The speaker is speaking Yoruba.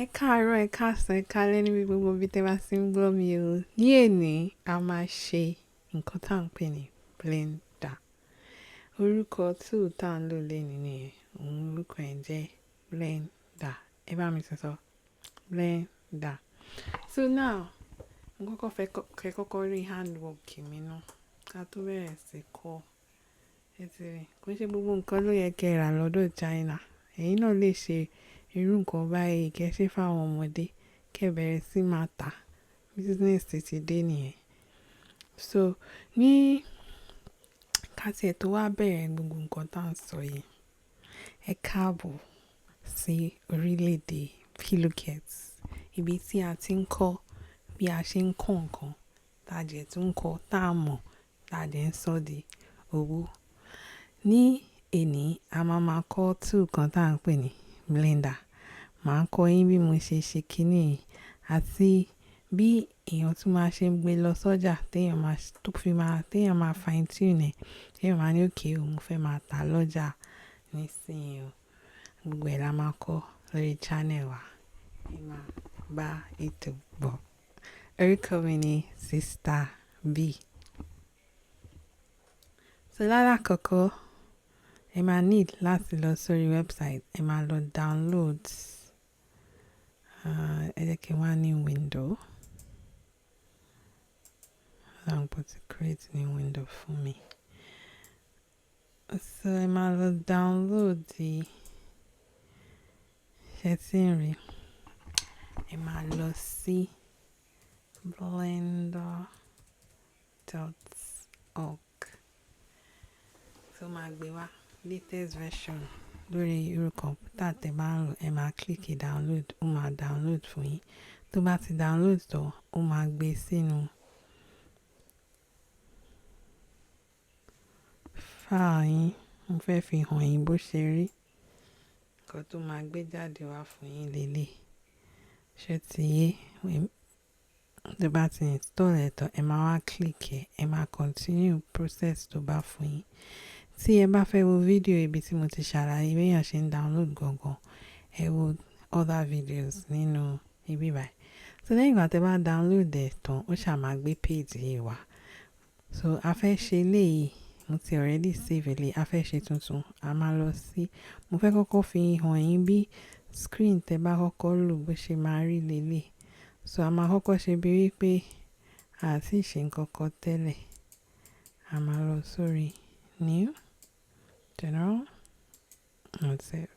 Ẹ káàárọ̀, ẹ káàsán, ẹ káalẹ́ níbi gbogbo ibi tẹ́ bá ti ń gbọ́ mi o. Ní èní, a máa ṣe nǹkan tá à ń pè ní blender. Orúkọ tool tá à ń lò lénìí nìyẹn. Òun orúkọ ẹ̀ ń jẹ́ blender. Ẹ bá mi tún sọ, blender. So now, mo kọ́kọ́ fẹ́ kẹ́ kọ́kọ́ rí handwork mi ná. Ká tó bẹ̀rẹ̀ sí kọ́. Ẹ ti rí. Kò ṣe gbogbo nǹkan ló yẹ kí ẹ rà lọ́dọ̀ China. Ẹ̀yin náà lè ṣe irú nǹkan báyìí kí ẹ ṣe fún àwọn ọmọdé, kí ẹ bẹ̀rẹ̀ sí máa tà. Business ti dé nìyẹn. So ní ká tí ẹ tó wá bẹ̀rẹ̀ gbogbo nǹkan tá à ń sọ yìí, ẹ káàbọ̀ sí orílẹ̀-èdè Pillowcare, ibi tí a ti ń kọ́ bí a ṣe ń kọ́ nǹkan, tá jẹ̀ tún ń kọ́, tá a mọ̀, tá dẹ̀ ń sọ di owó. Ní èní, a máa ma kọ́ tool kan tá à ń pè ní blender. Màá kọ́ yín bí mo ṣe ṣe kíní yìí àti bí èèyàn tún máa ṣe gbé lọ sọ́jà tí èèyàn máa tó fi máa, tí èèyàn máa fine tune ẹ̀, tí èèyàn máa ní okay o, mo fẹ́ máa tà lọ́jà nísìnyí o. Gbogbo ẹ̀ la máa kọ́ lórí channel wa. Ẹ máa bá ètò bọ̀. Orúkọ mi ni Sister B. So lálákọ̀ọ́kọ́, ẹ máa need láti lọ sórí website, ẹ máa lọ download. Ẹ jẹ́ kí n wá new window. I'm going to create new window fún mi. So ẹ máa lọ download the ṣé tí ń rí. Ẹ máa lọ sí blender.org. So máa gbé wá latest version lórí irú kọ̀ǹpútà tẹ bá ń lò. Ẹ máa click download, ó máa download fún yín. Tó bá ti download tán, ó máa gbé sínú file yín. Mo fẹ́ fi hàn yín bó ṣe rí. Ǹkan tó máa gbé jáde wá fún yín lélẹ̀. Ṣé ti yé? Tó bá ti install ẹ̀ tán, ẹ máa wá click ẹ̀, ẹ máa continue process tó bá fún yín. Tí ẹ bá fẹ́ wo fídíò ibi tí mo ti ṣàlàyé bí èèyàn ṣe ń download gangan, ẹ wo other videos nínú ibi báyìí. So lẹ́yìn ìgbà tí ẹ bá download ẹ̀ tán, ó ṣà máa gbé page yìí wá. So a fẹ́ ṣe eléyìí, mo ti already save eléyìí, a fẹ́ ṣe tuntun. A máa lọ sí, mo fẹ́ kọ́kọ́ fi hàn yín bí screen tẹ bá kọ́kọ́ lò bó ṣe máa rí lélẹ̀. So a máa kọ́kọ́ ṣe bí wí pé a ti ṣe nǹkan kan tẹ́lẹ̀. A máa lọ sórí new, general, and save.